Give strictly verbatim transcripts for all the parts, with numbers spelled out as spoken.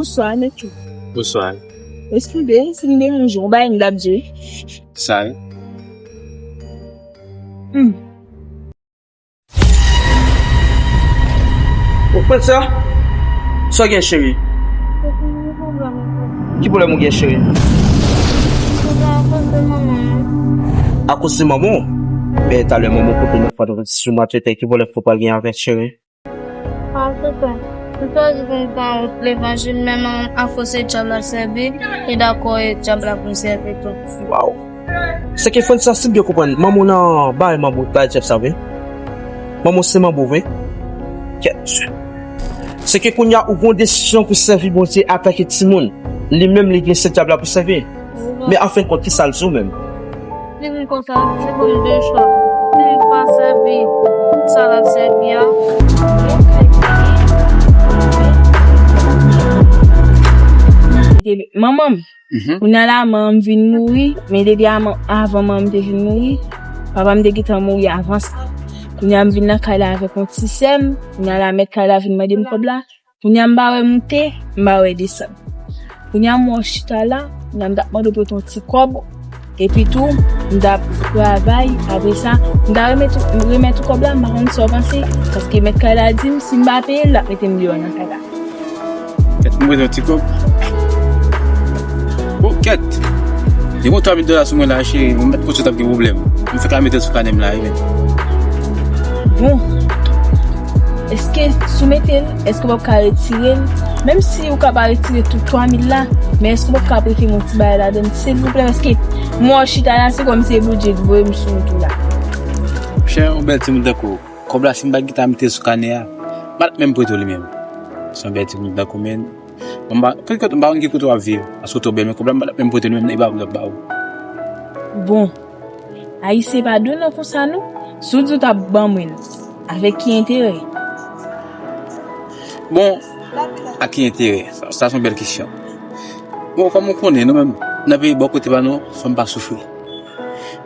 Bonswa, Nètchou. Bonswa. Eskize si m deranje w, yon bagay m t ap di w. Sa ye? Hmm. Ou konn sa? Sa w gen, cheri? Ki pwoblèm ou gen, cheri? Akoz de manman w? Men talè manman w konprann fwa sou mwen, tete, ki pwoblèm fò pral gen avè l, cheri? Pastè, m sòti pou m pran wout levanjil, men manman m afwòse dyab la sèvi, li dakò e dyab la pou m sèvi tou. Waw! Se ke Frantsa, si m byen konprann, manman w nan bay manman w bay dyab sa, wi? Manman w se manbo, wi? Kèt. Se ke kounye a ou gon desizyon pou sèvi Bondye antanke timoun. Li menm, li gen se dyab la pou sèvi. Men anfendkont, ki sa l di w menm? Li vin konsa, se pou m de chwa. Si m pa sèvi sa l ap sèvi a, manman m, mhm, kounye a la, manman m vin mouri, men depi avan, avan manman m te vin mouri, papa m te gentan mouri avan sa. Kounye a, m vin nan kay la avèk yon ti sè m, kounye a la, mèt kay la vin mande m kòb la. Kounye a m pa wè moute, m pa wè desann. Kounye a m wè w chita la, kounye a m t ap mande w prete yon ti kòb, epi tou, m t ap travay, apre sa, m ta remèt ou, remèt ou kòb la, m pa konn sa w panse, paske mèt kay la di m, si m pa peye l, l ap mete m deyò nan kay la. Kèt, m prete yon ti kòb. O, kèt! Depi yon twa mil dola sou mwen la, cheri, m mèt kote w t ap gen pwoblèm. M fèk al mete l sou kanè m la, wi. Bon. Èske si w mete l, èske w p ap ka retire l? Menm si ou ka pa retire tout twa mil la, men èske w p ap ka prete m yon ti bagay ladan l, silvouplè? Paske m wè w chita la, se kòmsi se Bondye ki voye m sou wout ou la. Chè, yon bèl timoun tankou w. Kòb la, si m pa t gentan mete l sou kanè a, m pa t menm prete w li menm. Se yon bèl timoun tankou w, men m pa, m pa konn ki kote w ap viv, paske w twò bèl, men kòb la, m pa t menm prete w li menm, e pa pou m t ap ba ou. Bon. Ayisyen pa dwe nan konsa non. Si w di w t ap ban mwen l, avèk ki enterè? Bon, ak ki enterè? Sa, sa se yon bèl kesyon. Bon, kòm ou konnen, nou menm, nan peyi bò kote pa nou, fanm pa soufri.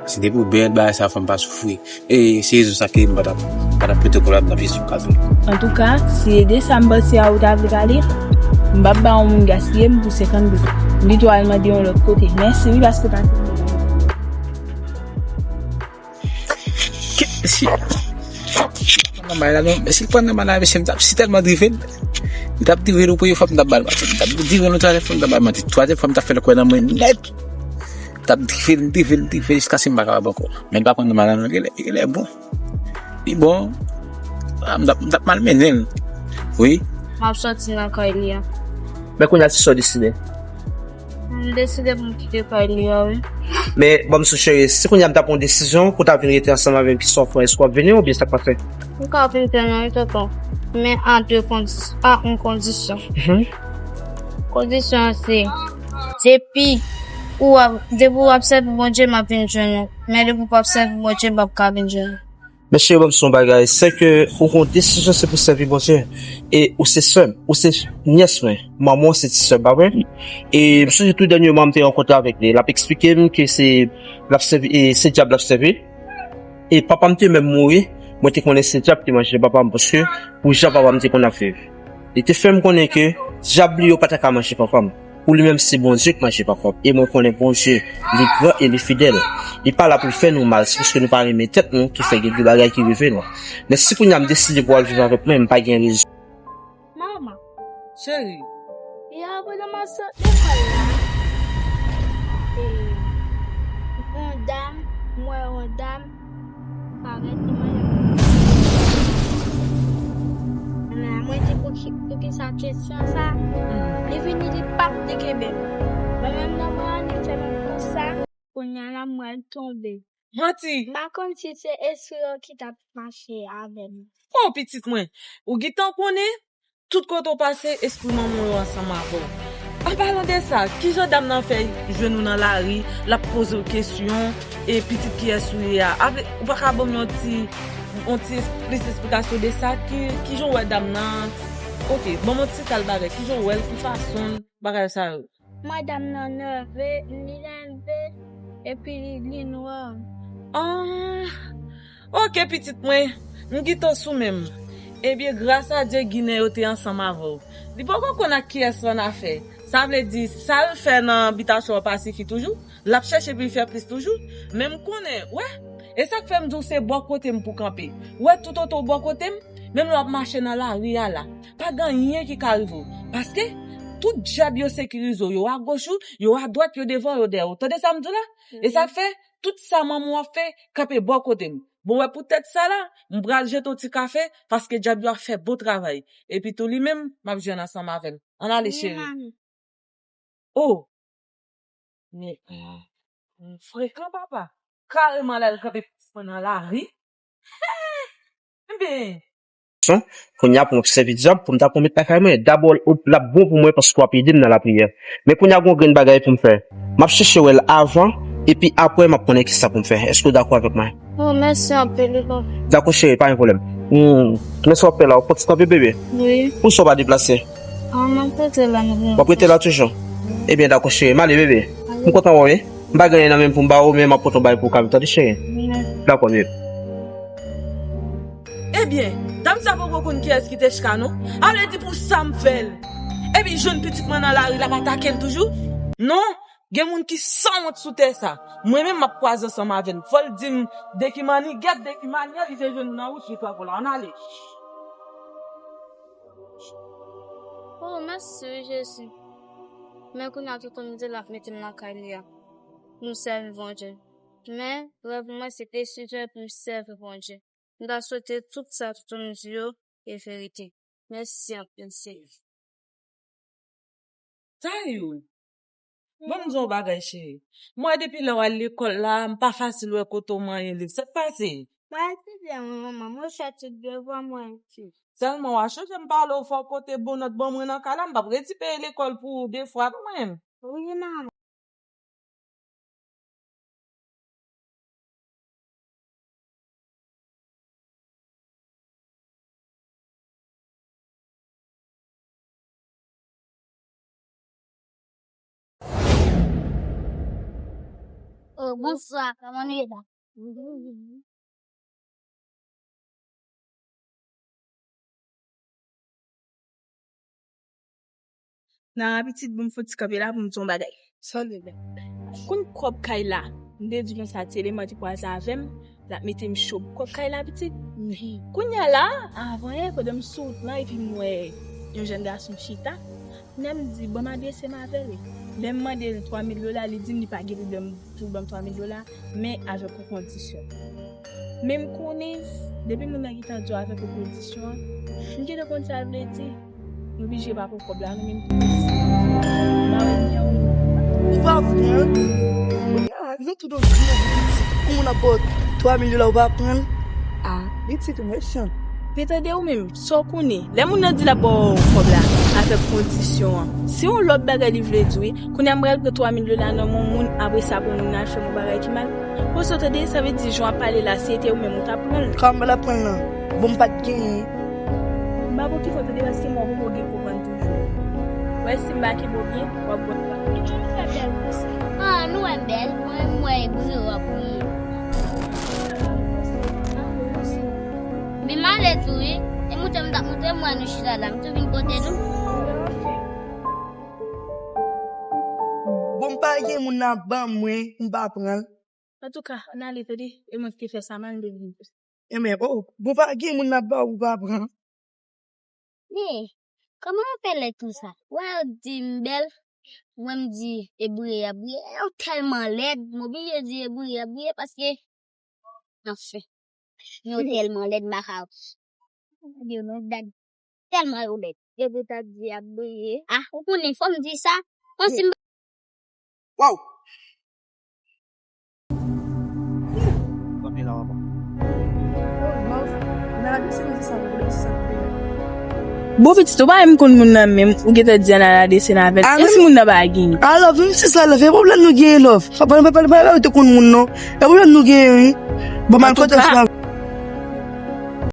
Se depi w bèl, bagay sa, fanm pa soufri. E se rezon sa ke m pa t ap, pa t ap prete kòb la nan vye sou kado. Antouka, si se de sa m panse a ou ta vle pale, m p ap ba yon moun gaspiye m pou senkant goud. M pito al mande yon lòt kote. Mèsi wi, paske w pa Ke, si, nan bay la non, men si l pran nan bay la, mesye, m t ap si tèlman drive l. M t ap drive l, ou premye fwa m t ap ba l manti. M t ap drive l yon twazyèm fwa, m t ap ba l manti. Twazyèm fwa, m t ap fè l kwè nan mwen nèt. M t ap drive l, drive l, drive l, jiskaske m pa kapab ankò. Men l pa pran nan bay la non, genlè, genlè bon. Li bon. Ah, m t ap, m t ap malmennen l. Wi. M ap sòti nan kay li a. Men kounye a, se sa w deside? M deside pou m kite kay li a, wi. Men, ban m sou cheri, si kounye a m ta pran yon desizyon, pou w ta vin rete ansanm avè m, ki sa w ap fè? Èske w ap vini oubyen sa k pase? M ka vin fè non, wi, tonton. Men a de kondi-, a yon kondisyon. Mhm. Kondisyon an se, depi ou ap, depi w ap sèvi Bondye, m ap vin jwenn ou. Men depi w p ap sèvi Bondye, m p ap ka vin jwenn ou. Men cheri, ban m di w yon bagay, se ke ou gon desizyon, se pou sèvi Bondye. E ou se sè m, ou se nyès mwen, manman w se ti sè m, pa vre? E m sonje tou dènyèman m te rankontre avèk li, l ap eksplike m ke se, l ap sèvi, e se dyab l ap sèvi. E papa m te menm mouri, mwen te konnen se dyab ki manje papa m, paske pou jan papa m te konn ap viv. Li te fè m konnen ke dyab li yo pa ta ka manje papa m. Pou li menm, se Bondye k manje papa m. E mwen konnen Bondye, li gran e li fidèl. Li pa la pou l fè nou mal, se paske nou pa renmen tèt nou ki fè gen de bagay ki rive nou. Men si kounye a m deside pou w al viv avèk mwen, m pa gen rezon. Manman. Cheri. Yè, pandan m ap sot lekòl la, e, yon dam, m wè yon dam, parèt li mande m. Mwen di, "Pou ki, pou ki sa kesyon sa?" Li vini, li pap, li kenbe m. Mwen menm nan bra, li fè m konsa. Kounye a la, m wè l tonbe. Manti! M pa konn si se espri yo ki t ap mache avè m. O, pitit mwen, ou gentan konnen, tout kote w pase, espri manman w yo ansanm avè w. An palan de sa, kijan dam nan fè jwenn ou nan lari, l ap poze w kesyon, e pitit kiyès ou ye a? Avle, ou pa ka ban m yon ti, yon ti plis esplikasyon de sa? Ki, kijan w wè dam nan? Oke, ban m yon ti kal bagay. Kijan w wè l? Ki fason l? Bagay sa yo. Madanm nan nève, li nève, epi li nwa. Ah, oke, pitit mwen, m gentan sou men m. Ebyen, gras a Dye, Ginen yo te ansanm avè w. Li poko konn ak kiyès l annafè. Sa vle di, sa l fè nan bitasyon an pa sifi toujou? L ap chèche pou l fè plis toujou. Men m konnen, wè. E sa k fè m di w se bò kote m pou kanpe. Wè, toutotan w bò kote m, menm lè w ap mache nan lari a la, pa gen anyen ki ka rive w. Paske, tout dyab yo sekirize w, yo agoch ou, yo adwat, yo devan, yo dèyè w. Tande sa m di w la? E sa k fè, tout sa manman w ap fè, kanpe bò kote m. Bon, wè, poutèt sa la, m pral jete w ti kafe, paske dyab yo ap fè bon travay. Epi tou li menm, m ap jwenn ansanm avè l. Ann ale, cheri. Oh! Men, ah, frekan, papa. Kareman, l al kanpe pitit mwen nan lari. Ebyen, Kounye a pou m ap sèvi dyab, pou m ta pran met lakay mwen. Dabò, l ap bon pou mwen paske w ap ede m nan lapriyè. Men kounye a, gon grenn bagay pou m fè. M ap chèche wè l avan, epi apre, m ap konnen kisa pou m fè. Èske w dakò avèk mwen? Oh, mèsi anpil, wi, papa. Dakò, cheri, pa gen pwoblèm. Hmm, men sa w ap fè la, w ap kontinye kanpe, bebe? Wi. Poukisa w pa deplase? Ah, m ap rete la, m ap... W ap rete la toujou? Ebyen, dakò, cheri, m ale, bebe. M kontan wè w, wi. M pa gen anyen nan men m pou m ba ou, men m ap pote yon bagay pou w ka viv, tande, cheri? Wi. Dakò, bebe. Ebyen, dam sa poko konn kiyès ki te chka non. A vle di pou sa m fè l. Epi jwenn pitit mwen nan lari, l ap atake l toujou. Non, gen moun ki sanwont sou tè sa. Mwen menm m ap kwaze ansanm avè l. Fò l di m de ki mannigèt, de ki manyè li te jwenn nan wout li twavo la. Ann ale. Oh, mèsi, wi, Jezi. Men kounye a, tonton m di l ap mete m lakay li a pou m sèvi Bondye. Men, rèv mwen se te sijè pou m sèvi Bondye. M ta swete tout sa tonton m di yo e verite. Mèsi anpil, Seyè. Tayou, bon, m di yon bagay, cheri. Mwen, depi lè w al lekòl la, m pa fasil wè kote w manyen liv. Sa k pase? Mwen etidye, wi, manman. Mwen fè tout devwa mwen. Sèlman, w a chanje m pale w, fò w pote bon nòt ban mwen nan kay la. M p ap redi peye lekòl pou ou de fwa, non, mwen. Wi, manman. Oh, bonswa, kòman nou ye la? Nara, pitit, bon, m fouti kanpe la pou m di yon bagay. Sa w vle la? Konn kòb kay la, m te di w konsa, se Lema te kwaze avè m, l ap mete m cho pou kòb kay la, pitit. Kounye a la, avan yè, pandan m sou wout lan, epi m wè yon jèn gason chita, kounye a m di, ban m adrese m avè l. Lè m mande l twa mil dola, li di m li pa gen pwoblèm pou l ban m twa mil dola, men avèk yon kondisyon. Men m konnen, depi moun nan gentan di w avèk yon kondisyon, m gentan konn sa l vle di. M oblije pa pran kòb la, non, men m tou mèsi. M pa wè lyen ou. Ou pa pran. Kounye a, nou tou de di yon pitit, yon moun ap ba w twa mil dola, ou pa pran l. Ah, pitit ou mechan. Men tande ou menm, sa w konnen, lè moun nan di l ap ba w kòb la, avèk kondisyon an, se yon lòt bagay li vle di wi. Kounye a m pral pran twa mil dola nan men yon moun, apre sa pou moun nan al fè m yon bagay ki mal. Konsa w tande, sa vle di jan w ap pale la, si se te ou menm, ou t ap pran l. Kòman l ap pran l lan? Bon, m pa t genyen. M pa poko fè w tande paske m wè w poko gen konprann toujou. Wè si m pa kenbe w byen, w ap wè. Kijan w fè bèl konsa? Ah, nou wè m bèl, mwen, m wè bri w ap briye. Men m ale tou wi. E montre m t ap montre m wè nou chita la, m tou vin kote nou. Bon, m pa gen moun nan ban mwen, m pa pran l. Antouka, ann ale tande, e mwen ki te fè sa mal, m te vin. Enben, oh, bon, pa gen moun nan ba ou, pa pran. Men, kòman w fè lè konsa? Wè, yo di m bèl, mwen m di e briye y ap briye. Yo tèlman lèd, m oblije di e briye y ap briye paske, anfen, yo tèlman lèd, m pa ka. Yo non, dad. Tèlman yo lèd. Yo te ta di ap briye. Ah, ou konnen, fò m di sa. Kòmsi m... Waw! Bon, pitit, ou pa menm konn moun nan menm, ou gentan di ann al adrese n avè l. Ah, e si moun nan pa genyen? Ah, love, nou sis la, love, e pwoblèm nou genyen, love. Pa, pa, pa, pa, pa, pa, ou te konn moun, non. E pwoblèm nou genyen, wi. Bon, m al kote w.